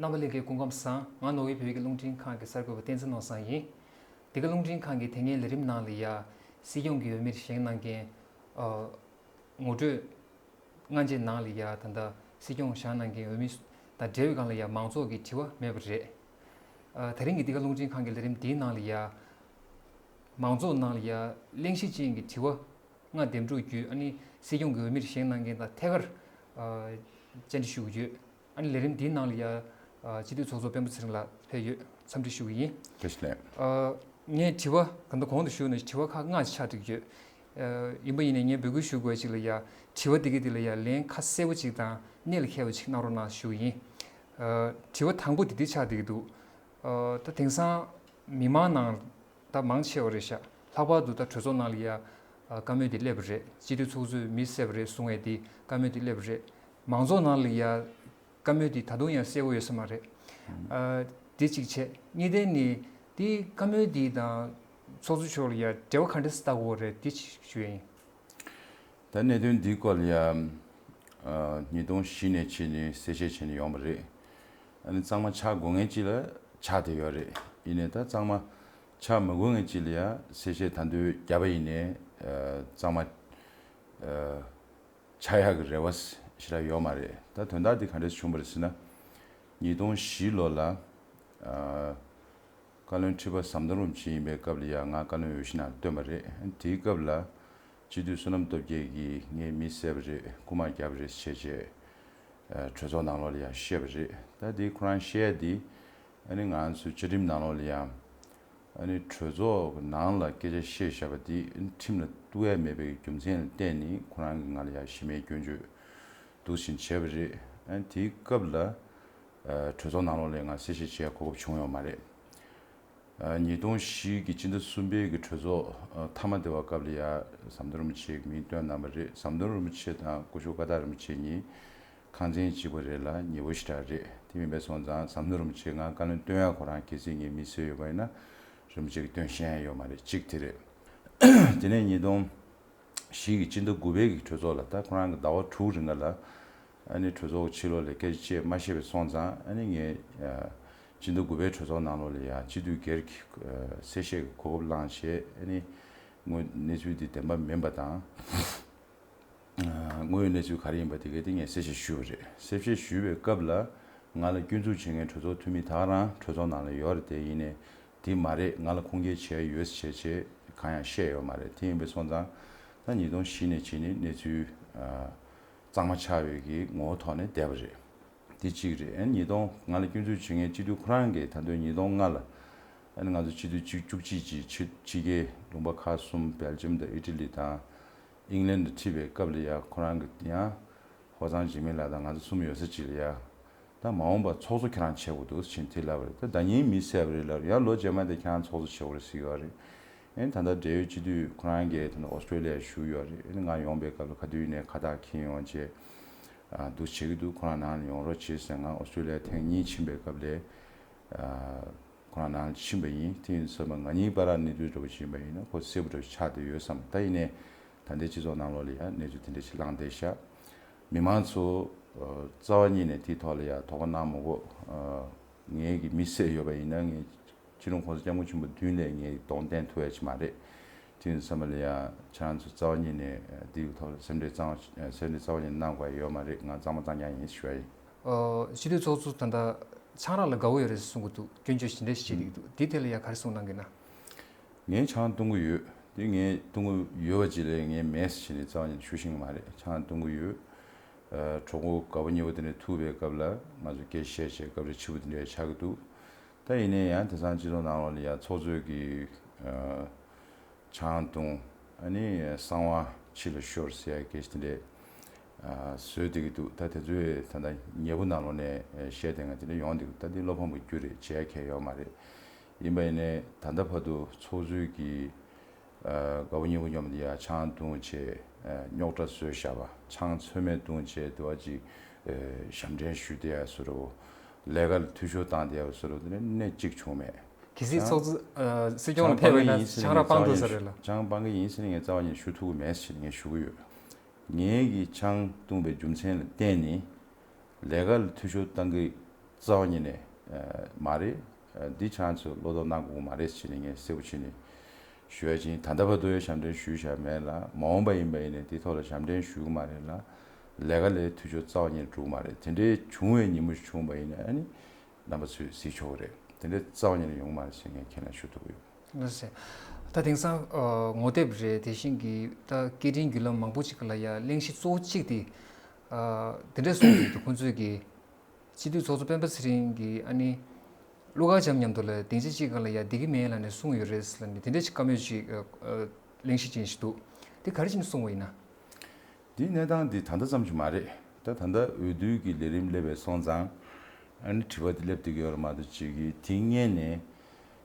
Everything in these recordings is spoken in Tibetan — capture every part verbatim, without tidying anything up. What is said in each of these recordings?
རྣམ་པ་ལྷན་རྒྱས་སྐུ་ཁམས་བཟང་། ང་ནོར་ཝེ་བོད་ཀྱི་རླུང་འཕྲིན་ཁང་གི་གསར་འགོད་པ་བསྟན་འཛིན་ནོར་བཟང་ཡིན། འདི་ག་རླུང་འཕྲིན་ཁང་གི་དེ་སྔའི་ལས་རིམ་ནང་ལ་ཡ། སྲིད་སྐྱོང་གི་འོས་མིར་བཞེངས་གནང་མཁན། ཨ། ངོ་སྤྲོད་སྔ་རྗེས་ནང་ལ་ཡ། ད་ལྟ་སྲིད་སྐྱོང་བཞེངས་གནང་མཁན་འོས་མི་དང་འབྲེལ་བའི་སྒང་ལ་ཡ། མང་ཚོགས་ཀྱི་དྲི་བ་མེད་པ་རེད། ཨ། དེ་རིང་གི་འདི་ག་རླུང་འཕྲིན་ཁང་གི་ལས་རིམ་འདིའི་ནང་ལ་ཡ། མང་ཚོགས་ནང་ལ་ཡ། གླེང་གཞི་ཅན་གྱི་དྲི་བ་ལྔ་འདེམས་སྒྲུག་བརྒྱུད། ཨ་ནི་སྲིད་སྐྱོང་གི་འོས་མིར་བཞེངས་གནང་མཁན་དང་ཐད་ཀར། ཨ། བཅར་འདྲི་ཞུ་གི་ཡོད། ཨ་ནི་ལས་རིམ་འདིའི་ནང་ལ་ཡ། ཨ། སྤྱི་འཐུས་ཚོགས་གཙོ་སྤེན་པ་ཚེ་རིང་ལགས་ཕེབས་ཡོད། འཚམས་འདྲི་ཞུ་གི་ཡིན། བཀྲ་ཤིས་བདེ་ལེགས། ཨ། ངས་དྲི་བ་གང་ལྟར་གོང་དུ་ཞུས་ནང་བཞིན་དྲི་བ་ཁག་ལྔ་ཆགས་བསྡད་ཡོད། ཨ། ཡིན་པ་ཡིན་ནའི་ངས་འབོད་སྐུལ་ཞུ་དགོས་ཅིག་ལ་ཡ། དྲི་བ་འདི་གི་འདི་ལ་ཡ། ལན་ཁ་གསལ་པོ་ཅིག་དང་གནད་ལ་འཁེལ་བ་ཅིག་གནང་རོགས་གནང་ཞུ་གི་ཡིན། ཨ། དྲི་བ་དང་པོ་འདི་འདི་ཆགས་བསྡད་ཀྱི་འདུག། ཨ། ད་དེང་སང་མི་མང་ནང་ད་མང་ཆེ་བ་རེད་ཤག། ལྷག་པར་དུ་ད་གྲོས་ཚོགས་ནང་ལ་ཡ། ཨ། བཀའ་མོལ་འདི་སླེབས་པ་རེད། སྤྱི་འཐུས་ཚོགས་གཙོས་མི་བསད་པ་རེད་གསུང་བའི་འདི་བཀའ་མོལ་འདི་སླེབས་པ་རེད། མང་ཚོགས་ནང་ལ་ཡ། བཀའ་མོལ་འདི་ད་དུང་ཡང་གསལ་པོ་ཡོད་ས་མ་རེད། ཨ། འདི་གཅིག་བྱས། གཉིས་ལྡན་ནི། འདི་བཀའ་མོལ་འདི་དང་ཚོགས་གཙོ་མཆོག་ལ་ཡ་འབྲེལ་བ་ག་འདྲ་ཞིག་བལྟ་དགོས་རེད། འདི་གཅིག་ཞུ་ཡ་ཡིན། ད་གནད་དོན་འདིའི་སྐོར་ལ་ཡ། ཨ། ཉིས་སྟོང་བཞི་ནས་བྱས་ནས་གསལ་བཤད་བྱས་ནས་ཡོང་བ་རེད། ཨ་ནི་གཙང་མ་ཆགས་དགོས་མཁན་ཅིག་ལ་ཆགས་བསྡད་ཡོད་རེད། ཡིན་ནའི་ད་གཙང་མ་ཆགས་མི་དགོས་མཁན་ཅིག་ལ་ཡ་གསལ་བཤད་ད་དུང་བརྒྱབ་པ་ཡིན་ནའི། ཨ། གཙང་མ། ཨ། ཆགས་ཡག་གི་རེ་བ་ཞེ་དྲག་ཡོད་མ་རེད། ད་དོན་དག་འདི་ག་འདྲས་བྱུང་བ་རེད་ཟེར་ན། ཉིས་སྟོང་བཞི་ལོ་ལ། ཨ། བཀའ་བློན་ཁྲི་པ་ཟམ་གདོང་རིན་པོ་ཆེ་ཡིན་པའི་སྐབས་ལ་ཡ་ང་བཀའ་བློན་འོས་གཞི་ནང་བཏོན་པ་རེད། དེའི་སྐབས་ལ་སྤྱི་འཐུས་བསོད་ནམས་སྟོབས་རྒྱས་ཀྱིས་ངས་མི་བསད་པ་རེད། རྐུ་མ་བརྒྱབ་པ་རེད་ཟེར་བྱས། ཨ། གྲོས་ཚོགས་ནང་ལོགས་ལ་ཡ་བཤད་པ་རེད། ད་དེ་ཁོ་རང་བཤད་ཡ་དེ། ཨ་ནི་ང་ཚོའི་བཅའ་ཁྲིམས་ནང་ལོགས་ལ་ཡ། ཨ་ནི་གྲོས་ཚོགས་ཀྱི་ནང་ལ་སྐད་ཆ་བཤད་བཞག་པ་དེ་ཁྲིམས་ལ་གཏུག་ཡ་མེད་པའི་རྒྱུ་མཚན་ལ་བརྟེན་ནས་ཁོ་རང་གིས་ང་ལ་ཡ་གཞི་མེད་སྐྱོན་བརྗོད་འདུག་བཞིན་བྱས་པ་རེད། ཨ་ནི་དེའི་སྐབས་ལ། ཨ། གྲོས་ཚོགས་ནང་ལོགས་ལ་ང་གསལ་བཤད་བྱེད་ཡ་གོ་སྐབས་བྱུང་ཡོད་མ་རེད། ཨ། ཉིས་སྟོང་བཞི་གི་སྤྱི་ཟླ་གསུམ་པའི་གི་གྲོས་ཚོགས། ཨ། མཐའ་མ་དེ་བ་སྐབས་ལ་ཡ་ཟམ་གདོང་རིན་པོ་ཆེ་གི་མིང་བཏོན་གནང་བ་རེད། ཟམ་གདོང་རིན་པོ་ཆེ་དང་སྐུ་ཞབས་ཀ་དག་རིན་པོ་ཆེ་གཉིས་ཁང་ཚན་གཅིག་པ་རེད་ལ་ཉེ་པོ་ཞེ་དྲག་རེད། དེ་མིན་པའི་སོང་ཙང་ཟམ་གདོང་རིན་པོ་ཆེ་ང་བཀའ་བློན་བཏོན་ཡ་ཁོ་རང་གལ་སྲིད་ངས་མི་བསད་ཡོད་པ་ཡིན་ན་རིན་པོ་ཆེ་གིས་བཏོན་ཤེས་ཡ་ཡོད་མ་རེད། གཅིག་དེ་རེད། དེ་ནས་ཉིས་སྟོང་བཞི་གི་སྤྱི་ཟླ་དགུ་པའི་གི་གྲོས་ཚོགས་ལ་ད་ཁོ་རང་གི་ཟླ་བ་དྲུག་རིང་ག་ལ། ཨ་ནི་གྲོས་ཚོགས་ཕྱི་ལོགས་ལ་སྐད་ཆ་བཤད་མ་ཤེས་པའི་སོང་ཙང་། ཨ་ནི་ངས། ཨ། སྤྱི་ཟླ་དགུ་པའི་གྲོས་ཚོགས་ནང་ལོགས་ལ་ཡ་སྤྱི་འཐུས་སྒེར་གྱི། ཨ། གསལ་བཤད་ཀྱི་གོ་སྐབས་བླངས་བྱས། ཨ་ནི་དངོས་གནས་ཚུལ་འདི་བདེན་པ་མིན་པ་དང་། ཨ། དངོས་ཡོད་གནས་ཚུལ་ག་རེ་ཡིན་པ་དེ་གའི་དེ་ངས་གསལ་བཤད་ཞུས་པ་རེད། གསལ་བཤད་ཞུས་པའི་སྐབས་ལ་ང་ལ་སྐྱོན་འཛུགས་བྱེད་མཁན་གྲོས་ཚོགས་འཐུས་མི་ད་ག་རང་གྲོས་ཚོགས་ནང་ལ་ཡོད་རེད། དེ་ཡིན་ནའི་དེ་མ་རེད། ང་ལ་ཁུངས་སྐྱེལ་བྱས་ཡོད་ཟེར་བྱས་བྱས་གང་ཡང་བཤད་ཡོད་མ་རེད། དེ་ཡིན་པའི་སོང་ཙང་ད་ཉིས་སྟོང་བཞི་ནས་བྱས་ནས་གནས་ཚུལ། ཨ། གཙང་མ་ཆགས་པའི་གི་ངོ་བོ་ཐོག་ནས་བསྡད་པ་རེད། དེ་གཅིག་རེད། ཨ་ནི་ཉིས་སྟོང་ང་ལ་སྐྱོན་འཛུགས་བྱེད་མཁན་སྤྱི་འཐུས་ཁོ་རང་གིས་ད་དུང་ཉིས་སྟོང་ལྔ་ལ། ཨ་ནི་ང་ཚོ་སྤྱི་འཐུས་བཅུ་བཅུ་གཅིག་ཅིག་ཕྱི་ཕྱི་རྒྱལ་ལུང་པ་ཁག་གསུམ། སྦེལ་ཇམ་དང་ཨི་ཊ་ལི་དང་ཨིང་ལན་ལ་ཁྲིད་པའི་སྐབས་ལ་ཡ་ཁོ་རང་གིས་ཡང་ཧོ་ཚང་འཇིགས་མེད་ལགས་དང་ང་ཚོ་གསུམ་ཡོད་ས་ཅིག་ལ་ཡ། ད་མ་འོངས་པ་ཚོགས་གཙོ་ཁྱེད་རང་བྱེད་དགོས་འདུག་ཟེར་དེ་ལབ་པ་རེད། ད་ཟླ་ཉིན་མི་བསད་པ་རེད་ལབ་རེད། ཡང་ལོ་རྗེས་མ་དེ་ཁྱེད་རང་ཚོགས་གཙོ་བྱེད་དགོས་རེད་ཟེར་གྱི་ཡོད་རེད། ཨེ་ད་ལྟ་འབྲེལ་ཡོད་སྤྱི་འཐུས་ཁོ་རང་གིས་ད་ལྟ་ཨོ་སི་ཀྲོ་ལི་ཡར་བཞུགས་ཡོད་རེད། ཨེ་ང་ཡོང་པའི་སྐབས་ལ་ག་དུས་ནས་ཁ་བཏགས་འཁྱེར་ཡོང་བྱས། ཨ། འདུག་བྱེད་ཀྱི་འདུག། ཁོ་རང་ནང་ལ་ཡོང་རོགས་བྱེད་ཟེར། ང་ཨོ་སི་ཀྲོ་ལི་ཡར་ཐེངས་གཉིས་ཕྱིན་པའི་སྐབས་ལ། ཨ། ཁོ་རང་ནང་ལ་ཕྱིན་པ་ཡིན། དེ་ཡིན་ཙང་ང་གཉིས་བར་གནས་ཚུལ་འདྲ་པོ་ཕྱིན་པ་ཡིན་ན་ཁོ་གསལ་པོ་འདྲ་པོ་ཆགས་བསྡད་ཡོད་བསམ། ད་ཡིན་ནའི་ད་ལྟའི་སྤྱི་ཚོགས་ནང་ལོགས་ལ་ཡང་གནས་ཚུལ་དེ་འདྲ་ཞིག་ལངས་བསྡད་ཤག། མི་མང་ཚོ། ཨ། རྩ་བ་ཉིད་ནས་དེའི་ཐོག་ལ་ཡང་དོ་ཁུར་གནང་མི་དགོས། ཨ། ངའི་གི་མི་བསད་ཡོད་པ་ཡིན་ན་ངས་སྤྱི་ནོར་༸གོང་ས་༸སྐྱབས་མགོན་ཆེན་པོ་མདུན་ལ་ངས་གདོང་བསྟན་ཐུབ་ཡ་ཅིག་མ་རེད། དེ་ཡིན་ཙང་ལ་ཡ་ཁྱེད་རང་ཚོ་རྩ་བ་ཉིད་ནས་འདིའི་ཐོག་ལ་སེམས་ཁྲལ་གཙང་བ། སེམས་ཁྲལ་རྩ་བ་ཉིད་ནས་གནང་དགོས་ཡ་ཡོད་མ་རེད། ང་གཙང་མ་གཙང་རྐྱང་ཡིན་ཞུ་ཡ་ཡིན། ཨོ། སྤྱི་འཐུས་ཚོགས་གཙོ་ད་ལྟ་ཆང་རག་ལ་དགའ་བོ་ཡོད་རེད་ཟེར་གསུང་གི་འདུག། སྐྱོན་བརྗོད་ཇི་འདྲ་ཞིག་བྱེད་ཀྱི་འདུག། འདི་ཐད་ལ་ཡ་ག་རེ་གསུང་གནང་གི་ན། ངས་ཆང་འཐུང་གི་ཡོད། དེ་ངས་འཐུང་གི་ཡོད་པ་ཅིག་ལས་ངས་མེད་ཟེར་ནས་རྩ་བ་ཉིད་ནས་ཞུ་ཤེས་ཀྱི་མ་རེད། ཆང་འཐུང་གི་ཡོད། ཨ། གྲོགས་པོ་དགའ་པོ་ཉེ་པོ་དེ་འདྲ་ཐུག་པའི་སྐབས་ལ་ང་ཚོ་སྐད་བཤད་བྱས་སྐབས་རེ་ཕྱི་པོ་དེ་འདྲ་ཆགས་ཀྱི་འདུག། ད་ཡིན་ནའི་ཡང་དེང་སང་སྤྱི་ཚོགས་ནང་ལོགས་ལ་ཡ་ཚོགས་གཙོས་ཀྱི། ཨ། ཆང་འཐུང་། ཨ་ནི་གསང་བ་ཕྱི་ལ་ཤོར་ཟེར་ཡ་སྐད་ཆ་དེ་འདྲས། ཨ། བཟོས་བསྡད་ཀྱི་འདུག། ད་དེ་ཚོས་ད་ལྟ་ཉེ་པོ་ནང་ལོགས་ནས་བཤད་བསྡད་མཁན་དེ་འདྲ་ཡོང་བསྡད་ཀྱི་འདུག། ད་འདི་བློ་ཕམ་གྱི་རྒྱུ་རེད། བྱས་ཁྱད་ཡོད་མ་རེད། ཡིན་པ་ཡིན་ནའི་ད་ལྟ་བར་དུ་ཚོགས་གཙོས་ཀྱི། ཨ། དགའ་བོ་ཉེ་བོ་མཉམ་དུ་ཡ་ཆང་འཐུང་བྱས། ཨ། རྙོག་དྲ་བཟོས་བཞག་པ། ཆང་ཚོད་མེད་འཐུང་བྱས་དེ་བ་ཅིག། ཨ། ཞབས་འདྲེན་ཞུ་བསྡད་ཡ་བཟོ་འདྲ་བོ། ལས་ཀ་ལ་འཐུས་ཤོར་བཏང་བསྡད་ཡ་བཟོ་འདྲ་བོ་དེ་འདྲ་གནས་གཅིག་བྱུང་མེད། གལ་སྲིད་ཚོགས་གཙོ། ཨ། སྲིད་སྐྱོང་ལ་ཕེབས་པ་ཡིན་ན་ཆང་རག་སྤང་ཐུབ་ས་རེད་ལ། ཆང་སྤང་གི་ཡིན་ཟེར་ནས་ངས་རྩ་བ་ཉིད་ཞུ་ཐུབ་ཀྱི་མེད་ཟེར་ངས་ཞུ་གི་ཡོད། ངས་ཀྱི་ཆང་བཏུང་བའི་རྒྱུ་མཚན་ལ་བརྟེན་ནས་ལས་ཀ་ལ་འཐུས་ཤོར་བཏང་གི་ རྩ་བ་ཉིད་ནས་མ་རེད། འདི་ཁྱེད་རང་ཚོས་བློ་དོགས་གནང་དགོས་མ་རེད་ཟེར་ནས་ངས་གསལ་པོ་བྱས་ནས་ཞུ་ཡ་ཅིག་ཡིན། ད་ལྟ་བར་དུ་ཡང་ཞབས་འདྲེན་ཞུས་བཞག་མེད་ལ། མ་འོངས་པ་ཡིན་པ་ཡིན་ནའི་འདི་ཐོག་ལ་ཞབས་འདྲེན་ཞུ་གི་མ་རེད་ལ། ལས་ཀ་ལས་འཐུས་ཤོར་རྩ་བ་ཉིད་ནས་འགྲོ་གི་མ་རེད། དེ་འདྲའི་བྱུང་བའི་ཉིན་མོ་ཞིག་བྱུང་བ་ཡིན་ན་ཨ་ནི་རྣམ་པ་ཚོས་གཟིགས་ཆོག་གི་རེད། དེ་འདྲའི་རྩ་བ་ཉིད་ནས་ཡོང་གི་མ་རེད་ཟེར་ངས་ཁས་ལེན་ཞུ་ཐུབ་ཀྱི་ཡོད། ལགས་སོ། ད་དེང་སང་ཨ་ངོ་དེབ་རེད། དེ་བཞིན་གྱི་ད་སྐད་འཕྲིན་བརྒྱུད་ལམ་མང་པོ་ཅིག་ལ་ཡ་གླེང་གཞི་གཙོ་བོ་གཅིག་དེ་ཨ་དེ་འདྲས་གསུངས་ཡོད་འདུག་ཁོང་ཚོས་ཀྱི་སྤྱི་འཐུས་ཚོགས་གཙོ་སྤེན་པ་ཚེ་རིང་གིས་ཨ་ནི་ཀླུ་མཁར་བྱམས་མཉམ་དུ་ལ་སྡིངས་ཆ་གཅིག་སྒང་ལ་ཡ་བསྡད་ཀྱི་མེད་ལབ་ནས་གསུངས་ཡོད་རེད་ལབ་ནས་དེ་འདྲས་ཅིག་བཀའ་མོལ་ཅིག་ཨ་ཨ་གླེང་གཞི་ཅན་ཞིག་འདུག་དེ་ག་རེ་བྱས་ནས་གསུངས་པ་ཡིན་ན། འདིའི་གནས་སྟངས་འདི་ད་ལྟ་ཙམ་ཞིག་མ་རེད། ད་ད་ལྟ་འོས་བསྡུ་གི་ལས་རིམ་སླེབས་པའི་སོང་ཙང་ཨ་ནི་དྲི་བ་འདི་སླེབས་བསྡད་ཀྱི་ཡོད་རེད་མ་གཏོགས་ཅིག་གིས་དེ་སྔོན་ནས་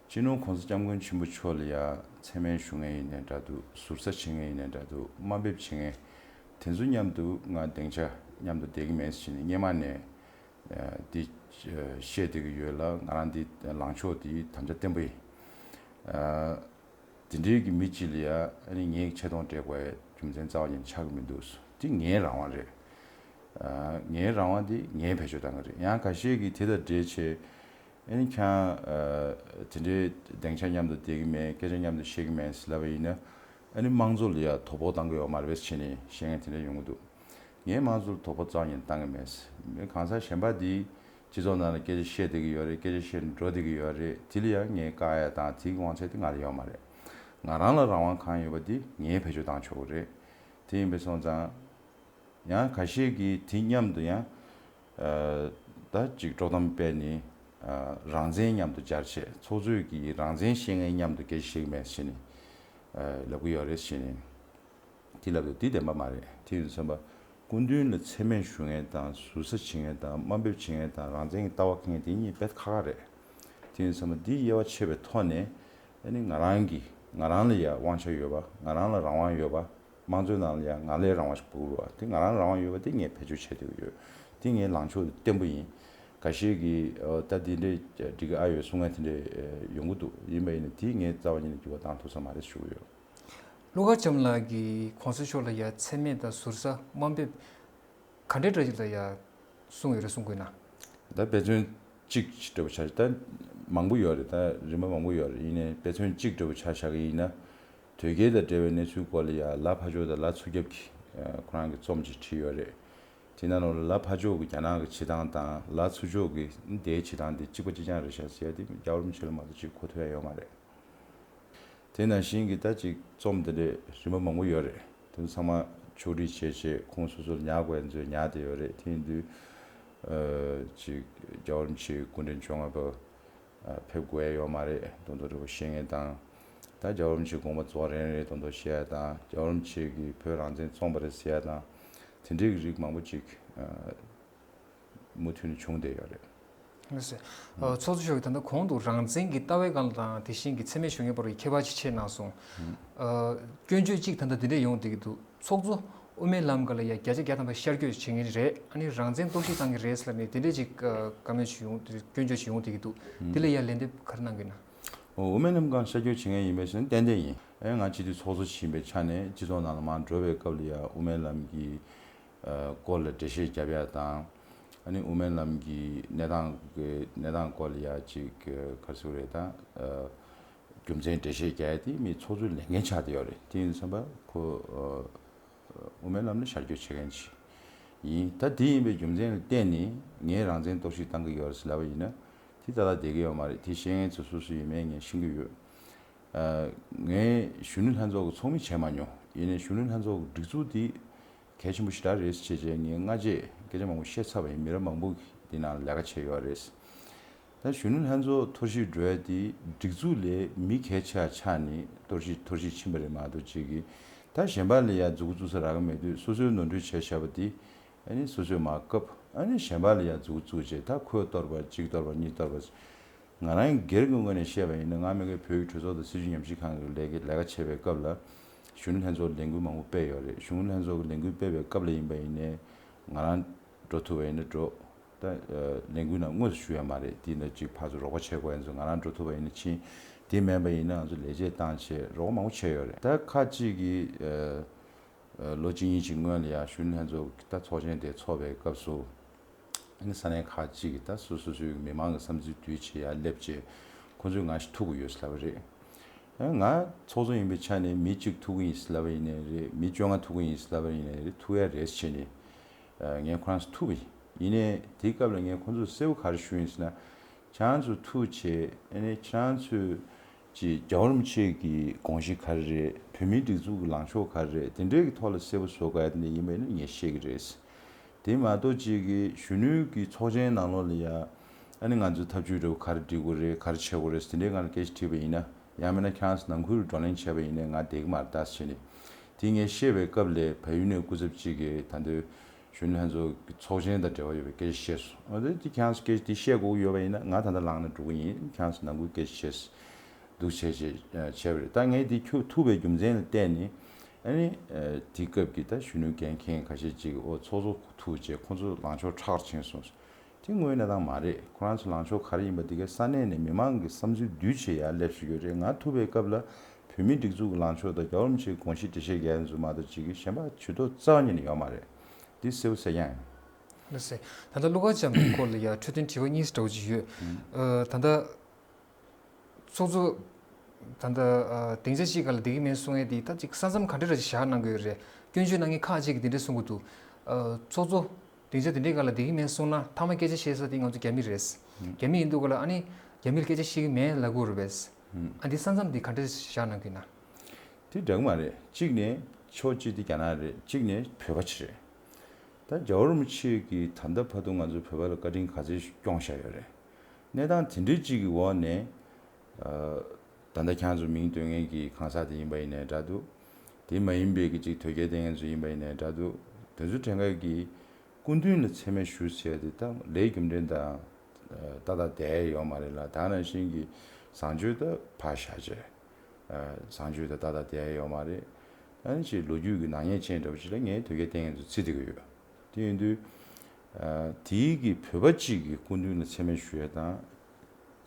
སྤྱི་ནོར་༸གོང་ས་༸སྐྱབས་མགོན་ཆེན་པོ་མཆོག་ལ་ཡ་མཚན་སྨད་ཞུ་མཁན་ཡིན་ནའི་འདྲ་འདུག་ཟུར་ཟ་བྱེད་མཁན་ཡིན་ནའི་འདྲ་འདུག་དམའ་འབེབས་བྱེད་མཁན་དེ་ཚོ་མཉམ་དུ་ང་སྡིངས་ཆ་མཉམ་དུ་བསྡད་ཀྱི་མེད་ཟེར་ནས་སྔོན་མ་ནས་འདི་བཤད་བསྡད་ཀྱི་ཡོད་ལ། ང་རང་འདི་ལངས་ཕྱོགས་འདི་དམ་བཅའ་བརྟན་པོ་ཡིན། དེ་འདྲའི་གི་མི་གཅིག་ལ་ཡ་ཨ་ནི་ངས་ཆེ་མཐོང་སྤྲད་དགོས་རྒྱུ་མཚན་རྩ་བ་ཉིད་ཆགས་ཀྱི་མི་འདུག་དེ་ངའི་རང་དབང་རེད། ངའི་རང་དབང་དེ་ངས་བེད་སྤྱོད་གཏང་གི་རེད། ཡང་ཁ་ཤས་ཀྱིས་དེ་དང་འབྲེལ་བྱས་ཨ་ནི་ཁྱེད་རང་དེ་འདྲའི་སྡིངས་ཆ་མཉམ་དུ་བསྡད་ཀྱི་མེད། སྐད་ཆ་མཉམ་དུ་བཤད་ཀྱི་མེད་ཟེར་ལབ་པ་ཡིན་ན་ཨ་ནི་དམངས་གཙོ་ལ་ཡ་དོ་ཕོག་བཏང་གི་ཡོད་མ་རེད་པས་བྱས་ནས་བཤད་མཁན་དེ་འདྲ་ཡོང་གི་འདུག་ངས་དམངས་གཙོ་ལ་དོ་ཕོག་རྩ་བ་ཉིད་བཏང་གི་མེད། གང་ཟག་གཞན་པ་འདིས་སྤྱི་ཚོགས་ནང་ལ་སྐད་ཆ་བཤད་བསྡད་ཀྱི་ཡོད་རེད། སྐད་ཆ་བཤད་ནས་འགྲོ་བསྡད་ཀྱི་ཡོད་རེད། དེ་ལ་ཡང་ངས་བཀག་ཡ་དང་དེའི་དབང་ཆ་དེ་ང་ལ་ཡོད་མ་རེད། ང་རང་ལ་རང་དབང་གང་ཡོད་པ་དེ་ངས་བེད་སྤྱོད་བཏང་ཆོག་གི་རེད། དེ་ཡིན་པའི་སོང་ཙང་ཡང་ཁ་ཤས་ཀྱིས་དེ་མཉམ་དུ་ཡང་ད་ཅིག་དཀྲོག་གཏམ་སྤེལ་ནས་རང་བཙན་མཉམ་དུ་སྦྱར་བྱས་ཚོགས་གཙོས་ཀྱིས་རང་བཙན་བཤད་མཁན་མཉམ་དུ་སྐད་ཆ་བཤད་ཀྱི་མེད་ཟེར་ནས་ལབ་ཀྱི་ཡོད་རེད་ཟེར་ནས། དེ་ལབ་དུས་དེ་བདེན་པ་མ་རེད། དེ་ཡིན་དུས་ཙམ་པ་སྐུ་མདུན་ལ་མཚན་སྨད་ཞུ་མཁན་དང་ཟུར་ཟ་བྱེད་མཁན་དང་དམའ་འབེབས་བྱེད་མཁན་དང་རང་བཙན་གྱི་ལྟ་བ་འཁྱེར་མཁན་དེ་གཉིས་དཔེ་ཁག་ཁག་རེད། དེ་ཡིན་དུས་ཙམ་པ་འདི་དབྱེ་བ་ཕྱེ་བའི་ཐོག་ནས་ཨ་ནི་ང་རང་གི་ང་རང་ལ་ཡ་དབང་ཆ་ཡོད་པ། ང་རང་ལ་རང་དབང་ཡོད་པ། དམངས་གཙོའི་ནང་ལ་ཡ་ང་ལ་རང་དབང་ཞིག་དགོས་ཀྱི་རེད་པ། དེ་ང་རང་ལ་རང་དབང་ཡོད་པ་དེ་ངས་བེད་སྤྱོད་བྱས་བསྡད་ཀྱི་ཡོད། དེ་ངའི་ལངས་ཕྱོགས་བརྟན་པོ་ཡིན། འགའ་ཤས་ཀྱིས་ཨོ་ད་དེ་འདྲས་འགྲིག་གི་ཨ་ཡོད་གསུང་མཁན་དེ་འདྲས་ཡོང་གི་འདུག་ཡིན་པ་ཡིན་ན་དེ་ངས་རྩ་བ་ཉིད་ནས་འགྱུར་བ་བཏང་ཐུབ་ས་མ་རེད་ཞུ་གི་ཡོད། ཀླུ་མཁར་བྱམས་ལགས་ཀྱིས་གོང་ས་མཆོག་ལ་ཡ་མཚན་སྨད་དང་ཟུར་ཟ་དམའ་འབེབས་ག་འདྲའི་འདྲ་ཅིག་ལ་ཡ་གསུངས་ཡོད་རེད་གསུང་དགོས་ན། ད་དཔེ་མཚོན་གཅིག་འདྲ་པོ་ཆ་ད་མང་པོ་ཡོད་རེད། ད་རིམ་པ་མང་པོ་ཡོད་རེད། ཡིན་ནའི་དཔེ་མཚོན་གཅིག་འདྲ་པོ་ཆ་བཞག་གི་ཡིན་ན། དོལ་རྒྱལ་དང་འབྲེལ་བའི་གནས་ཚུལ་སྐོར་ལ་ཡ་ལ་ཕ་ཕྱོགས་དང་ལ་ཚུར་རྒྱབ་ཀྱི་ཁོ་རང་གི་རྩོམ་ཅིག་བྲིས་ཡོད་རེད། དེ་ནང་ལོགས་ལ་ལ་ཕ་ཕྱོགས་ཀྱི་རྒྱ་ནག་གི་བྱེད་སྟངས་དང་ལ་ཚུར་ཕྱོགས་ཀྱི་དེའི་བྱེད་སྟངས་དེ་གཅིག་པ་གཅིག་རྐྱང་རེད་ཤག་ཟེར་ཡ་དེ་རྒྱལ་བ་རིན་པོ་ཆེ་ལ་མ་གཏོགས་ཅིག་གོ་ཐུབ་ཡ་ཡོད་མ་རེད། དེ་ནང་བཞིན་གྱི་ད་ཅིག་རྩོམ་དེ་འདྲས་རིམ་པ་མང་པོ་ཡོད་རེད། དེ་ཚང་མ་ཕྱོགས་སྒྲིག་བྱས་བྱས་ཁོང་སོ་སོར་ཉར་དགོས་ཡ་ཚོས་ཉར་བསྡད་ཡོད་རེད། དེ་ཡིན་དུས་ཨ་ཅིག་རྒྱལ་བ་རིན་པོ་ཆེའི་སྐུ་ཕྲེང་བཅོ་ལྔ་པ་ཨ་ཕེབས་དགོས་ཡ་ཡོད་མ་རེད་མདོག་མདོག་འདྲ་པོ་བཤད་མཁན་དང་། ད་རྒྱལ་བ་རིན་པོ་ཆེའི་དགོངས་པ་རྫོགས་རན་རེད་མདོག་མདོག་བཤད་ཡ་དང་། རྒྱལ་བ་རིན་པོ་ཆེ་གིས་བོད་རང་བཙན་རྩོམ་པ་རེད་ཟེར་ཡ་དང་། དེ་འདྲའི་གི་རིགས་མང་པོ་ཅིག་ཨ་མུ་མཐུད་ནས་བྱུང་བསྡད་ཡོད་རེད། ལགས་སོ། ཨ་ཚོགས་གཙོ་མཆོག་གིས་ད་ལྟ་གོང་དུ་རང་བཙན་གྱི་ལྟ་བའི་སྒང་ལ་དང་དེ་བཞིན་གྱི་མཚན་སྨད་ཞུ་མཁན་བར་གྱི་ཁྱད་པར་ཅིག་ཕྱེ་གནང་སོང་། ཨ་སྐྱོན་བརྗོད་ཅིག་ད་ལྟ་འདི་འདྲས་ཡོང་བསྡད་ཀྱི་འདུག་ཚོགས་གཙོ་དབུ་མའི་ལམ་སྒང་ལ་ཡ་བརྒྱ་ཆ་བརྒྱ་ཐམ་པ་ཤར་བསྐྱོད་བྱེད་མཁན་རེད། ཨ་ནི་རང་བཙན་གཏོར་བཤིག་བཏང་གི་རེད་ཟེར་ནས་དེ་འདྲས་ཅིག་ཨ་བཀའ་མོལ་ཅིག་ཡོང་སྐྱོན་བརྗོད་ཅིག་ཡོང་བསྡད་ཀྱི་འདུག་དེ་ལ་ཡ་ལན་འདེབས་ག་རེ་གནང་གི་ཡིན་ན། ཨོ་དབུ་མའི་ལམ་སྒང་ཤར་བསྐྱོད་བྱེད་མཁན་ཡིན་པའི་ཕྱིར་ཏན་ཏན་ཡིན། ཨེ་ང་སྤྱི་འཐུས་ཚོགས་གཙོ་ཡིན་པའི་ཆ་ནས་སྤྱི་ཚོགས་ནང་ལ་མར་འགྲོ་བའི་སྐབས་ལ་ཡ་དབུ་མའི་ལམ་གྱི་ཨ་སྐོར་ལ་འགྲེལ་བཤད་བརྒྱབ་ཡ་དང་། ཨ་ནི་དབུ་མའི་ལམ་གྱི་གནས་སྟངས་ཀྱི་གནས་སྟངས་སྐོར་ལ་ཡ་ཅིག་ག་རེ་ཟེར་དགོས་རེད་ད། ཨ་རྒྱུ་མཚན་འགྲེལ་བཤད་རྒྱག་ཡ་དེ་མི་ཚོགས་གཙོའི་ལས་འགན་ཆགས་བསྡད་ཡོད་རེད། དེ་ཡིན་དུས་ཙམ་པ་ཁོ་ཨ་དབུ་མའི་ལམ་ལ་ཤར་བསྐྱོད་བྱེད་མཁན་ཅིག་ཡིན། ད་དེ་ཡིན་པའི་རྒྱུ་མཚན་ལ་བརྟེན་ནས་ངས་རང་བཙན་གཏོར་བཤིག་བཏང་གི་ཡོད་རེད་ཟེར་ལབ་པ་ཡིན་ན་དེ་ཏག་ཏག་བསྡད་ཀྱི་ཡོད་མ་རེད། དེ་བཤད་མཁན་ཚོ་སུ་སུ་ཡིན་མིན་ངས་ཤེས་ཀྱི་ཡོད། ཨ་ངས་གཞོན་ནུ་ལྷན་ཚོགས་ཀྱི་ཚོགས་མི་བྱས་མ་མྱོང་། ཡིན་ནའི་གཞོན་ནུ་ལྷན་ཚོགས་ཀྱི་སྒྲིག་འཛུགས་འདི་གལ་ཆེན་པོ་ཞེ་དྲག་རེད་ཟེར་བྱས་བྱས་ངས་སྔ་རྗེས་སྐད་ཆ་མང་པོ་བཤད་ཚར་བ་ཡིན། མི་རབས་མང་པོ་འདི་ནང་ལས་ཀ་བྱས་ཡོད་རེད། ད་གཞོན་ནུ་ལྷན་ཚོགས་འཐོར་བཤིག་འགྲོ་ཡ་དེ་སྒྲིག་འཛུགས་ལས་མི་གལ་ཆེ་བ་ཆགས་ནས་འཐོར་བཤིག་འཐོར་བཤིག་ཕྱིན་པ་རེད་མ་གཏོགས་ཅིག་གིས། ད་གཞན་པ་ལ་ཡ་མཛུབ་གུ་བཙུགས་ས་རག་གི་མེད་དུས་སོ་སོའི་ནོར་འཁྲུལ་བྱས་བཞག་པ་དེ་ཨ་ནི་སོ་སོས་མར་བཀབ། ཨ་ནི་གཞན་པ་ལ་ཡ་མཛུབ་གུ་བཙུགས་བྱས་ད་ཁོས་གཏོར་པ་གཅིག་གཏོར་པ་གཉིས་གཏོར་པ། ང་རང་སྒེར་གྱི་ངོས་ནས་བཤད་པ་ཡིན་ན་སྔ་མའི་གི་བོད་ཀྱི་གྲོས་ཚོགས་དང་སྲིད་བྱུས་ཉམས་ཞིབ་ཁང་གི་ལས་ཀ་ལས་ཀ་བྱེད་པའི་སྐབས་ལ་གཞོན་ནུ་ལྷན་ཚོགས་ལས་འགུལ་མང་པོ་སྤེལ་ཡོད་རེད། གཞོན་ནུ་ལྷན་ཚོགས་ཀྱི་ལས་འགུལ་སྤེལ་བའི་སྐབས་ལ་ཡིན་པ་ཡིན་ནའི་ང་རང་འགྲོ་ཐུབ་པ་ཡིན་ན་འགྲོ། ད་ལས་འགུལ་ནང་དངོས་སུ་ཞུགས་ཡ་མ་རེད། དེ་ནས་ཅིག་ཕར་ཚུར་རོགས་པ་བྱེད་དགོས་ཡ་ཚོ་ང་རང་འགྲོ་ཐུབ་པ་ཡིན་ན་ཕྱིན། དེ་མིན་པ་ཡིན་ན་ང་ཚོ་ལས་བྱེད་བཏང་བྱས་རོགས་པ་མང་པོ་བྱས་ཡོད་རེད། ད་ཁ་ཅིག་གིས་ལོ་གཅིག་གཉིས་ཅིག་སྔོན་ལ་ཡ་གཞོན་ནུ་ལྷན་ཚོགས་ཀྱི་ད་ཚོགས་ཆེན་དེ་ཚོགས་པའི་སྐབས་སུ། ཨ་ནི་ས་གནས་ཁག་ཅིག་གི་ད་སོ་སོ་སོའི་མི་མང་གི་བསམ་ཚུལ་བསྡུས་བྱས་ཡར་སླེབས་བྱས་ཁོང་ཚོས་ང་ཞིག་ཐུག་གི་ཡོད་ཟེར་ལབ་པ་རེད། ཨ་ང་ཚོགས་གཙོ་ཡིན་པའི་ཆ་ནས་མི་གཅིག་ཐུག་གི་ཡིན་ཟེར་ལབ་པ་ཡིན་ནའི་རེད། མི་བཅོ་ལྔ་ཐུག་གི་ཡིན་ཟེར་ལབ་པ་ཡིན་ནའི་རེད། ཐུག་ཡ་རེད་བྱས་ནས་ངས་ཁོ་རང་ཚོ་ཐུག་པ་ཡིན། ཡིན་ནའི་དེའི་སྐབས་ལ་ངས་ཁོང་ཚོར་གསལ་པོ་ག་རེ་ཞུས་ཡིན་ཟེར་ན། ཁྱེད་རང་ཚོ་ཐུག་བྱས་ཨ་ནི་ཁྱེད་རང་ཚོས་ཀྱི་རྒྱལ་བ་རིན་པོ་ཆེ་གི་དགོངས་གཞི་ག་རེ་རེད། བོད་མིའི་སྒྲིག་འཛུགས་ཀྱི་ལངས་ཕྱོགས་ག་རེ་རེད། དེ་འདྲའི་གི་ཐོག་ལ་གསལ་པོ་བཟོ་དགོས་ཡ་དེ་འདྲ་ཡིན་པ་ཡིན་ན་ངས་བཤད་ཀྱི་རེད། དེ་མ་གཏོགས་ཅིག་གི་གཞོན་ནུའི་གི་ཚོགས་ཆེན་ནང་ལོགས་ལ་ཡ་ཨ་ནི་ང་ཚོའི་ཐབས་ཇུས་འདྲ་བོ་ག་རེ་སྒྲིག་དགོས་རེད། ག་རེ་བྱེད་དགོས་རེད། དེ་འདྲའི་སྒང་ལ་སྐད་ཆ་དྲིས་པ་ཡིན་ན། ཡང་མིན་ན་ཁྱེད་རང་ཚོ་ནང་ཁུལ་བགྲོ་གླེང་བྱས་པ་ཡིན་ནའི་ང་བསྡད་ཀྱི་མ་རེད་ད་ཟེར་ནས། དེ་ངས་བཤད་པའི་སྐབས་ལ་བལ་ཡུལ་ནས་སྐུ་ཚབ་ཅིག་གིས་ད་དུང་གཞོན་ནུ་ལྷན་ཚོགས་ཀྱི་ཚོགས་ཆེན་དང་འབྲེལ་བ་ཡོད་པའི་སྐད་ཆ་བཤད་སོང་། འོ་དེ་དེ་ཁྱེད་རང་ཚོ་སྐད་ཆ་དེ་བཤད་དགོས་ཀྱི་ཡོད་པ་ཡིན་ན་ང་ད་ལྟ་ལངས་ནས་འགྲོ་གི་ཡིན། ཁྱེད་རང་ཚོ་ནང་ཁུལ་སྐད་ཆ་བཤད་འདུག་བྱས་བྱས་བྱས་པ་རེད། ད་ངས་དེ་ཁྱོད་ཐུག་པའི་རྒྱུ་མཚན་ལ་བརྟེན་ནས་ཨ་ནི་དེ་སྐབས་ཀྱི་ད་གཞོན་ནུ་འགན་འཁྱེར་ཁ་ཤས་ཅིག་ཨོ་ཚོགས་གཙོ་ཐུག་བྱས་ཁོང་ཚོ་ལངས་ཕྱོགས་མཁྲེགས་ཕྱིན་སོང་། དེ་དངོས་གནས་དང་མ་རེད། ཁོ་རང་ཚོ་ལངས་ཕྱོགས་ག་རེ་ཡིན་པ་དེ་གའི་ས་གནས་ནས་མི་མང་གི་བསམ་ཚུལ་བསྡུས་བྱས་ཡར་སླེབས་བཞིན་ཡོད་རེད། ང་ཐུག་པའི་སྐབས་ལ་བོད་མིའི་སྒྲིག་འཛུགས་ཀྱི་ལངས་ཕྱོགས་དང་རྒྱལ་བ་རིན་པོ་ཆེའི་དགོངས་གཞི་འགྲེལ་བཤད་རྒྱག་མཁན་ཚོ་མ་གཏོགས་ཅིག་གིས་གཞན་པ་ཇུས་གཏོགས་རྩ་བ་ཉིད་ནས་ཡོད་མ་རེད། འདི་གསལ་པོ་གསལ་རྐྱང་ཡིན། ལགས་སེ། ད་ལྟ་ཀླུ་མཁར་བྱམས་ཀྱི་སྐོར་ལ་ཡ་འཕྲོད་བསྟེན་དྲི་བ་གཉིས་འདྲ་བོ་ཅིག་ཡོད། ཨ་ད་ལྟ་ཚོགས་གཙོ་ད་ལྟ་ཨ་སྡིངས་ཆ་གཅིག་སྒང་ལ་བསྡད་ཀྱི་མེད་གསུང་ཡས་དེ་ད་ཅིག་ས་མཚམས་ག་འདྲ་ར་ཅིག་བཞག་གནང་གི་ཡོད་རེད། སྐྱོན་བརྗོད་གནང་མཁན་ཁག་ཅིག་གིས་དེ་འདྲ་གསུང་གི་འདུག་ཨ་ཚོགས་གཙོ་སྡིངས་ཆ་དེ་འདྲའི་སྒང་ལ་བསྡད་ཀྱི་མེད་གསུང་ན་མཐའ་མ་སྐད་ཆ་བཤད་ས་དེ་ང་ཚོ་རྒྱ་མི་རེད། རྒྱ་མི་ཡིན་དུས་སྒང་ལ་ཨ་ནི་རྒྱ་མིར་སྐད་ཆ་བཤད་ཀྱི་མེད་ལབ་དགོས་རེད་པས། ཨ་འདི་ས་མཚམས་འདི་ག་འདྲ་བཞག་གནང་གི་ཡིན་ན། དེ་འདྲ་གི་མ་རེད། གཅིག་ནས་ཕྱོགས་གཅིག་དེ་རྒྱ་ནག་རེད། གཅིག་ནས་བོད་པ་ཅིག་རེད། ད་རྒྱལ་བ་རིན་པོ་ཆེ་གིས་ད་ལྟ་བར་དུ་ང་ཚོ་བོད་པ་ལ་བཀའ་དྲིན་ག་ཚོད་སྐྱོང་བཞག་ཡོད་རེད། གནས་སྟངས་དེ་འདྲའི་གཅིག་གི་འོག་ནས་ད་ལྟ་ཁྱེད་ཚོ་མིང་འདོན་མཁན་གྱི་གང་ཟག་དེ་ཡིན་པ་ཡིན་ནའི་འདྲ་འདུག་དེ་མ་ཡིན་པའི་གི་ཅིག་དོལ་རྒྱལ་བསྟེན་མཁན་ཚོ་ཡིན་པ་ཡིན་ནའི་འདྲ་འདུག་དེ་ཚོ་གྲངས་ཀ་གི་སྐུ་མདུན་ལ་མཚན་སྨད་ཞུ་ཟེར་དེ་ད་ལས་རྒྱུ་འབྲས་དང་ཏག་ཏག་བསྡད་ཡོད་མ་རེད་ལ། ད་ནང་བཞིན་གྱི་བཟང་སྤྱོད་ད་ཕར་བཞག་བྱས། བཟང་སྤྱོད་ད་ཏག་ཏག་བསྡད་ཡོད་མ་རེད། ཨ་ནི་ཅིག་ལོ་རྒྱུས་ཀྱི་ནག་ཉེས་ཅན་འདྲ་བོ་ཅིག་ལ་ངས་དོལ་རྒྱལ་བསྟེན་མཁན་ཚོ་རྩིས་བསྡད་ཀྱི་ཡོད། དེ་ཡིན་དུས་དེའི་གི་བོད་པ་གཅིག་གི་སྐུ་མདུན་ལ་མཚན་སྨད་ཞུ་ཡ་དང་།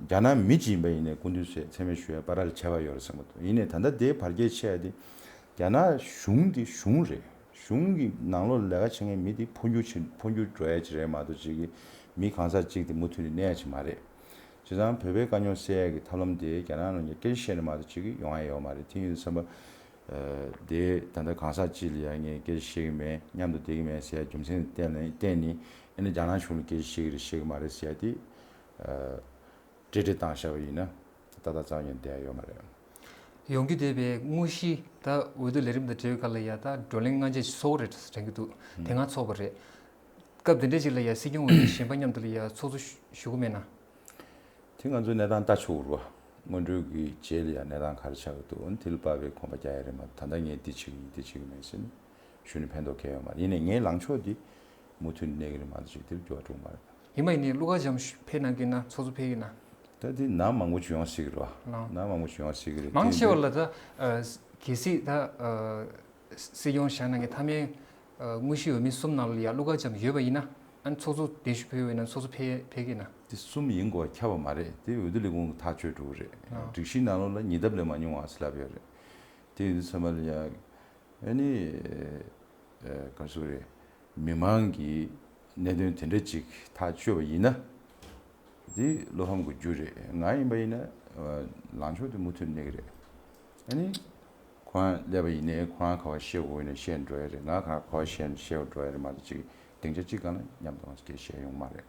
རྒྱ་ནག་མི་གཅིག་ཡིན་པ་ཡིན་ནའི་སྐུ་མདུན་ཟེར་མཚན་སྨད་ཞུ་ཡ་བར་ལ་ཁྱད་པར་ཡོད་རེད་བསམ་གྱི་འདུག་ཡིན་ནའི་ད་ལྟ་དེའི་བར་ཁྱད་ཆེ་ཡ་དེ་རྒྱ་ནག་གཞུང་དེ་གཞུང་རེད། གཞུང་གི་ནང་ལོགས་ལས་ཀ་བྱེད་མཁན་མི་དེ་འཕོ་འགྱུར་ཕྱིན་འཕོ་འགྱུར་འགྲོ་ཡ་ཅིག་རེད་མ་གཏོགས་ཅིག་གི་མི་གང་ཟག་ཅིག་དེ་མུ་མཐུད་ནས་གནས་ཡ་ཅིག་མ་རེད། བྱས་ཙང་བོད་པའི་དཀའ་རྙོག་སེལ་ཡ་གི་ཐབས་ལམ་དེ་རྒྱ་ནག་ནང་གི་སྐད་ཆ་བཤད་ནས་མ་གཏོགས་ཅིག་གི་ཡོང་ཡ་ཡོད་མ་རེད། དེ་ཡིན་དུས་ཙམ་པ། དེ་ད་ལྟ་གང་ཟག་ཅིག་ལ་ཡ་ངས་སྐད་ཆ་བཤད་གི་མེད། མཉམ་དུ་བསྡད་གི་མེད་ཟེར་ཡ་རྒྱུ་མཚན་བརྟེན་ནས་བརྟེན་ནས་ཨ་ནི་རྒྱ་ནག་གཞུང་ལ་སྐད་ཆ་བཤད་གི་རེད་བཤད་གི་མ་རེད་ཟེར་ཡ་དེ། ཨ། ཀྲེ་ཀྲེ་བཏང་བཞག་པ་ཡིན་ན་ཏག་ཏག་རྩ་བ་ཉིད་བསྡད་ཡ་ཡོད་མ་རེད། ཡོང་རྒྱུ་བསྡད་པའི་དངོས་གཞི་ད་འོས་བསྡུ་ལས་རིམ་དང་འབྲེལ་བའི་སྐབས་ལ་ཡ་ད་བགྲོ་གླེང་སྔ་རྗེས་ཚོགས་རེད་དྲན་གྱི་འདུག་དེ་སྔ་ཚོགས་པ་རེད། སྐབས་དེ་འདྲ་ཅིག་ལ་ཡ་སྲིད་སྐྱོང་འོས་མི་གཞན་པ་མཉམ་དུ་ལ་ཡ་ཚོགས་གཙོ་ཞུ་གི་མེད་ན། དེ་ང་ཚོའི་གནས་སྟངས་ལྟ་ཆོག་རུ་བ། སྔོན་འགྲོའི་གི་རྗེས་ལ་ཡ་གནས་སྟངས་ག་རེ་ཆགས་ཀྱི་འདུག་དེ་ལ་དཔག་པའི་གོམ་པ་རྒྱག་ཡ་རེད་མ་གཏོགས་ད་ལྟ་ངས་འདི་བྱེད་ཀྱི་ཡིན་འདི་བྱེད་ཀྱི་མེད་ཟེར་ནས་ཞུ་ནས་ཕན་ཐོགས་གང་ཡང་ཡོད་མ་རེད། ཡིན་ནའི་ངའི་ལངས་ཕྱོགས་འདི་མུ་མཐུད་ནས་གནས་ཀྱི་རེད་མ་གཏོགས་ཅིག་དེ་ལ་འགྱུར་བ་འགྲོ་གི་མ་རེད། ཡིན་པ་ཡིན་ནའི་ཀླུ་མཁར་བྱམས་ཕེབས་གནང་གི་ཡིན་ན་ཚོགས་གཙོ་ཕེབས་ཀྱི་ཡིན་ན། ད་འདི་ནང་མང་པོ་ཅིག་ཡོང་སྲིད་ཀྱི་རེད་བ། ལགས། ནང་མང་པོ་ཅིག་ཡོང་སྲིད་ཀྱི་རེད། མང་ཆེ་བ་ལ་ད་ཨ་གལ་སྲིད་ད་ཨ་སྲིད་སྐྱོང་བཞག་གནང་མཁན་མཐའ་མའི་ཨ་དངོས་གཞི་འོས་མི་གསུམ་ནང་ལ་ཡ་ཀླུ་མཁར་བྱམས་ཡོད་པ་ཡིན་ན་ཨ་ནི་ཚོགས་གཙོ་གདན་ཞུ་ཕེབས་ཡོད་ན་ཚོགས་གཙོ་ཕེབས་ཕེབས་ཀྱི་ཡིན་ན། འདི་གསུམ་ཡིན་དགོས་ཁྱབ་པ་མ་རེད། དེ་འོས་བསྡུ་ལས་ཁུངས་ཀྱིས་ཐག་གཅོད་འགྲོ་གི་རེད། ཨ། སྒྲིག་གཞིའི་ནང་ལོགས་ལ་ཉེ་འདབས་ལས་མ་ཉུང་བ་ཟེར་ལབ་ཡོད་རེད། དེ་ཡིན་དུས་ཚང་མ་ལ་ཡ་ཨ་ནི་ཨ་ག་རེ་ཟེར་དགོས་རེད། མི་མང་གི་གནད་དོན་དེ་འདྲ་ཅིག་ཐག་གཅོད་པ་ཡིན་ན། འདི་བློ་ཕམ་གྱི་རྒྱུ་རེད། ང་ཡིན་པ་ཡིན་ན་ལངས་ཕྱོགས་དེ་མུ་མཐུད་གནས་ཀྱི་རེད། ཨ་ནི་ཁོ་རང་སླེབས་པ་ཡིན་ནའི་ཁོ་རང་ག་པར་བཤད་དགོས་ཡིན་ན་བཤད་འགྲོ་ཡ་རེད། ང་ག་ག་པར་བཤད་ན་བཤད་འགྲོ་ཡ་རེད་མ་གཏོགས་ཅིག་སྡིངས་ཆ་གཅིག་སྒང་ལ་མཉམ་དུ་སྐད་བཤད་ཡོང་མ་རེད།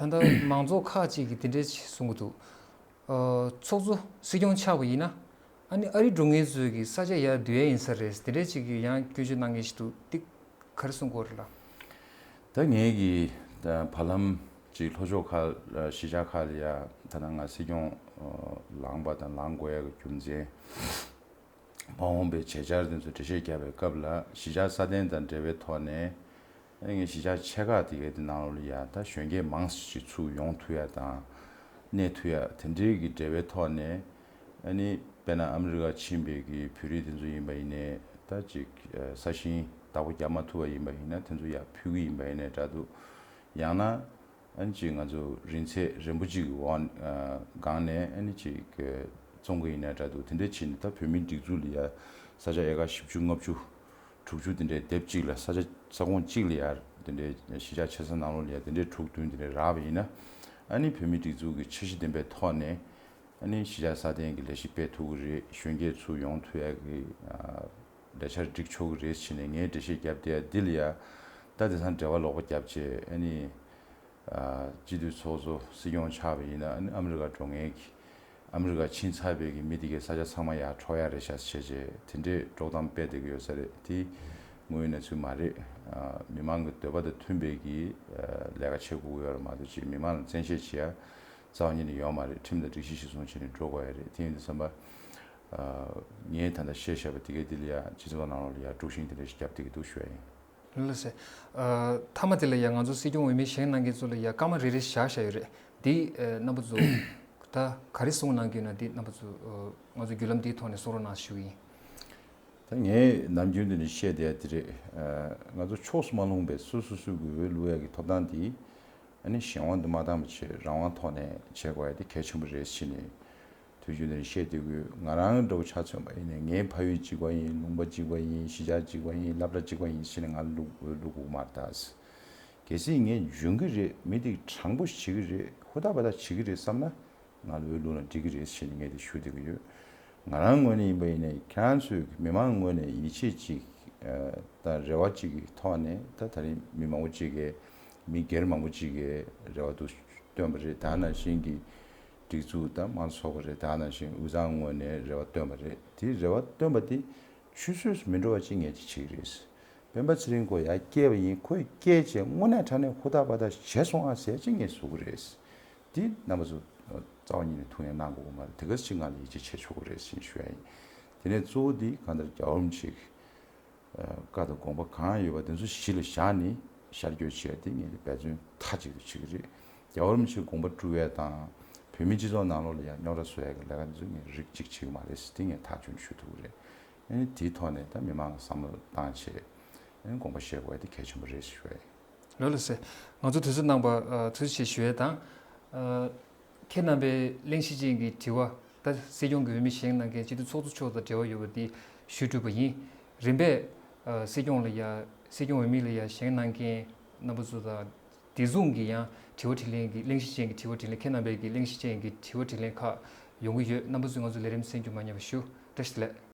ཨ། ད་ལྟ་མང་ཚོགས་ཁག་ཅིག་གིས་དེ་འདྲའི་ཅིག་གསུང་གི་འདུག་ཨ། ཚོགས་གཙོ་སྲིད་སྐྱོང་ཆགས་པ་ཡིན་ན་ཨ་ནི་ཨ་རི་འགྲོ་མཁན་ཚོས་ཀྱི་ས་ཆ་ཡར་བསྡུ་ཡ་ཡིན་ས་རེད་དེ་འདྲའི་ཅིག་གི་ཡང་སྐྱོན་བརྗོད་གནང་མཁན་ཞིག་འདུག་འདི་ག་རེ་གསུང་གི་ཡོད་རེད་ལགས། ད་ངས་ཀྱི་ད་བར་ལམ་ཅིག་ལྷོ་ཕྱོགས་ཁག་གཞིས་ཆགས་ཁག་ལ་ཡ་ད་ནང་ང་སྲིད་སྐྱོང་ལངས་པ་དང་ལངས་དགོས་ཡ་གི་རྒྱུ་མཚན། མ་འོངས་པའི་བྱེད་འཆར་དེ་ཚོ་འགྲེལ་བཤད་བརྒྱབ་པའི་སྐབས་ལ་གཞིས་ཆགས་སྲ་བརྟན་དང་འབྲེལ་བའི་ཐོག་ནས་ཨ་ནི་གཞིས་ཆགས་ཆེ་ཁག་དེ་གའི་དེ་ནང་ལོགས་ལ་ཡ་ད་གཞོན་སྐྱེས་མང་ཙམ་ཞིག་ཚུར་ཡོང་ཐུབ་ཡ་དང་གནས་ཐུབ་ཡ་དེ་འདྲའི་གི་འབྲེལ་བའི་ཐོག་ནས་ཨ་ནི་དཔེར་ན་ཨ་མི་རི་ཀ་ཕྱིན་པའི་གི་བོད་རིགས་དེ་ཚོ་ཡིན་པ་ཡིན་ནའི་ད་ཅིག་ས་ཞིང་བདག་པོ་རྒྱག་མ་ཐུབ་པ་ཡིན་པ་ཡིན་ན་དེ་ཚོ་ཡར་ཕུལ་གི་ཡིན་པ་ཡིན་ནའི་འདྲ་འདུག་ཡང་ན། ཨ་ནི་ཅིག་ང་ཚོ་རིང་ཚད་རིང་པོ་ཅིག་གི་འོག་ཨ་སྒང་ནས་ཨ་ནི་ཅིག་བཙོང་གི་ཡིན་ན་འདྲ་འདུག་དེ་འདྲ་བྱས་ནས་ད་བོད་མིའི་སྒྲིག་འཛུགས་ལ་ཡ་ས་ཆ་ཨེ་ཀར་བཞི་བཅུ་ལྔ་བཅུ་དྲུག་ཅུ་དེ་འདྲའི་སྡེབ་གཅིག་ལ་ས་ཆ་ས་ཁོངས་གཅིག་ལ་ཡ་ དེ་འདྲའི་གཞིས་ཆགས་ཆེ་ས་ནང་ལོགས་ལ་ཡ་དེ་འདྲའི་དྲུག་བདུན་དེ་འདྲའི་རག་པ་ཡིན་ན། ཨ་ནི་བོད་མིའི་སྒྲིག་འཛུགས་ཀྱི་འཆར་གཞི་ལྡན་པའི་ཐོག་ནས་ཨ་ནི་གཞིས་ཆགས་སྲ་བརྟན་གྱི་ལས་གཞི་སྤེལ་ཐུབ་ཀྱི་རེད། གཞོན་སྐྱེས་ཚུར་ཡོང་ཐུབ་ཡ་གི་ལས་འཆར་སྒྲིག་ཆོག་གི་རེད་ཟེར་ནས་ངས་འགྲེལ་བཤད་བརྒྱབ་བསྡད་ཡ་འདི་ལ་ཡ། ད་དེང་སང་འབྲེལ་བ་ལོག་པ་བརྒྱབ་བྱས་ཨ་ནི། སྤྱི་འཐུས་ཚོགས་གཙོ་སྲིད་སྐྱོང་ཆགས་པ་ཡིན་ན་ཨ་ནི་ཨ་མི་རི་ཀ་འགྲོ་མཁན་གྱི་ཨ་མི་རི་ཀ་ཕྱིན་ཚར་བའི་གི་མི་དེ་གའི་ས་ཆ་ཚང་མ་ཡར་འཕྲོག་ཡ་རེད་ཤག་བྱས་བྱས་དེ་འདྲའི་དཀྲོག་གཏམ་སྤེལ་བསྡད་ཀྱི་ཡོད་ས་རེད། དེ་དངོས་ཡོད་གནས་ཚུལ་མ་རེད། མི་མང་གི་འདོད་པ་དང་མཐུན་པའི་གི་ལས་ཀ་བྱེད་དགོས་ཀྱི་ཡོད་རེད་མ་གཏོགས་ཅིག་མི་མང་ལ་བཙན་ཤེད་བྱེད་ཡ་རྩ་བ་ཉིད་ནས་ཡོད་མ་རེད། ཁྲིམས་དང་སྒྲིག་གཞི་གཞིར་བཟུང་བྱས་ནས་འགྲོ་དགོས་ཡ་རེད། དེ་ཡིན་དུས་ཙམ་པ་ངས་ད་ལྟ་བཤད་བཞག་པ་དེ་གའི་དེ་ལ་ཡ་སྤྱི་ཚོགས་ནང་ལོགས་ལ་ཡ་དཀྲུག་ཤིང་དེ་འདྲ་ཞིག་བརྒྱབ་བསྡད་ཀྱི་འདུག་ཞུ་ཡ་ཡིན། ལགས་སེ། ཨ། མཐའ་མ་དེ་ལ་ཡང་ང་ཚོ་སྲིད་སྐྱོང་འོས་མི་གཞན་རྣམས་ཀྱི་ཚོ་ལ་ཡང་སྐར་མ་རེ་རེ་བཞག་བཞག་ཡོད་རེད། འདི་ཨ། རྣམ་པ་ཚོ་ད་ག་རེ་གསུང་གནང་གི་ཡོད་ན་འདི་རྣམ་པ་ཚོ་ཨ། ང་ཚོ་བརྒྱུད་ལམ་འདིའི་ཐོག་ནས་གསུང་རོགས་གནང་ཞུ་གི་ཡིན། ད་ངས་ནམ་རྒྱུན་དུ་ནས་བཤད་བསྡད་ཡ་དེ་རེད། ཨ། ང་ཚོ་ཕྱོགས་སུ་མ་ལྷུང་པའི་སོ་སོ་སོ་གི་འོས་བླུག་ཡ་གི་ཐོབ་ཐང་དེ་ཨ་ནི་གཞན་དབང་དུ་མ་བཏང་བ་བྱས་རང་དབང་ཐོག་ནས་བྱེད་དགོས་ཡ་དེ་གལ་ཆེན་པོ་རེད་ཟེར་ནས། དུས་རྒྱུན་དུ་བཤད་བསྡད་ཀྱི་ཡོད། ང་རང་འདྲ་བོ་ཆ་མཚོན་པ་ཡིན་ན་ངའི་ཕ་ཡུལ་གཅིག་པ་ཡིན། ལུང་པ་གཅིག་པ་ཡིན། གཞིས་ཆགས་གཅིག་པ་ཡིན། སློབ་གྲྭ་གཅིག་པ་ཡིན་ཟེར་ནས་ང་ལ་བླུག་འོས་བླུག་དགོས་མ་རེད་ད། གལ་སྲིད་ངས་འཇོན་གྱི་རེད། མི་དེ་དྲང་པོ་བྱེད་ཀྱི་རེད། ཧུར་ཐག་པ་ཐག་བྱེད་ཀྱི་རེད་བསམ་ན་ང་ལ་འོས་བླུགས་ན་འགྲིག་གི་རེད་ཟེར་ནས་ངས་དེ་ཞུ་བསྡད་ཀྱི་ཡོད། ང་རང་ངོས་ནས་ཡིན་པ་ཡིན་ན་ཁྱེད་རང་ཚོས་མི་མང་ངོས་ནས་ཡིད་ཆེས་གཅིག་དང་རེ་བ་གཅིག་གི་ཐོག་ནས་ད་ད་རིང་མི་མང་པོ་གཅིག་གིས་མི་སྒེར་མང་པོ་གཅིག་གིས་རེ་བ་དུ་བཏོན་པ་རེད། ད་ནང་བཞིན་གྱི་སྒྲིག་འཛུགས་དང་དམངས་གཙོ་ཚོགས་པ་རེད། ད་ནང་བཞིན་དབུས་གཙང་ངོས་ནས་རེ་བ་བཏོན་པ་རེད། དེ་རེ་བ་བཏོན་པ་དེ་ཆུད་ཟོས་སུ་མི་འགྲོ་བ་ཅིག་ངས་ཅིག་བྱེད་ཀྱི་རེད། སྤེན་པ་ཚེ་རིང་ཁོ་ཡར་སྐྱེས་པ་ཡིན། ཁོས་སྐྱེས་བྱས་དངོས་གནས་དྲང་གནས་ཧུར་ཐག་པ་ཐག་བྱས་སོང་ཨ་ཟེར་ཅིག་ངས་བཟོ་གི་རེད། དེ་རྣམ་པ་ཚོ་རྩ་བ་ཉིད་ནས་ཐུགས་ཉན་གནང་དགོས་ཀྱི་མ་རེད། དེ་ག་ཅིག་ང་ལ་ཡིད་ཆེས་བྱེད་ཆོག་གི་རེད་ཟེར་ཞུ་ཡ་ཡིན། དེ་ནས་གཙོ་བོ་དེ་གང་ལྟར་རྒྱལ་བ་རིན་པོ་ཆེ་གི་བཀའ་དང་དགོངས་པ་གང་ཡོད་པ་དེ་ཚོ་གཞི་ལ་བཞག་ནས་ཤར་བསྐྱོད་བྱས་ཏེ་ངས་འབད་བརྩོན་མཐའ་གཅིག་ཏུ་བྱེད་ཀྱི་རེད། རྒྱལ་བ་རིན་པོ་ཆེའི་དགོངས་པ་སྒྲུབ་ཡས་དང་བོད་མི་སྤྱི་ཚོགས་ནང་ལོགས་ལ་ཡང་རྙོག་དྲ་བཟོ་ཡས་ཀྱི་ལས་ཀ་འདི་ཚོ་ངས་རིགས་གཅིག་བྱེད་ཀྱི་མ་རེད་ཟེར་དེ་ངས་ཐག་ཆོད་ནས་ཞུ་ཐུབ་ཀྱི་རེད། ཨ་ནི་དེའི་ཐོག་ནས་ད་མི་མང་གི་བསམ་བློ་བཏང་བྱས་ཨ་ནི་དགོངས་པ་བཞེས་དགོས་ཡས་དེ་གལ་ཆེན་པོ་རེད་ཞུ་ཡ་ཡིན། ལགས་ལགས་སེ། ང་ཚོ་དུས་ཚོད་གནང་བར་ཨ། ཐུགས་རྗེ་ཆེ་ཞུ་ཡས་དང་། ཨ། ཁྱེད་རྣམ་པའི་གླེང་གཞི་ཅན་གྱི་དྲི་བ། ད་སྲིད་སྐྱོང་གི་འོས་མི་བཞེངས་གནང་མཁན་སྤྱི་འཐུས་ཚོགས་གཙོ་མཆོག་དང་འབྲེལ་བ་ཡོད་པ་འདི་ཞུས་གྲུབ་པ་ཡིན། རིམ་པས་ཨ། སྲིད་སྐྱོང་ལ་ཡ། སྲིད་སྐྱོང་འོས་མི་ལ་ཡ་བཞེངས་གནང་མཁན་རྣམ་པ་ཚོ་དང་། དེ་མཚུངས་ཀྱི་ཡང་དྲི་བ་དྲིས་ལན་གྱི། གླེང་གཞི་ཅན་གྱི་དྲི་བ་དྲིས་ལན། ཁྱེད་རྣམ་པའི་གི་གླེང་གཞི་ཅན་གྱི་དྲི་བ་དྲིས་ལན་ཁག་ཡོང་གི་ཡོད། རྣམ་པ་ཚོས་ང་ཚོ་ལས་རིམ་གསན་རྒྱུ་མ་བསྙེལ་བ་ཞུ། བཀྲ་ཤིས་བདེ་ལེགས།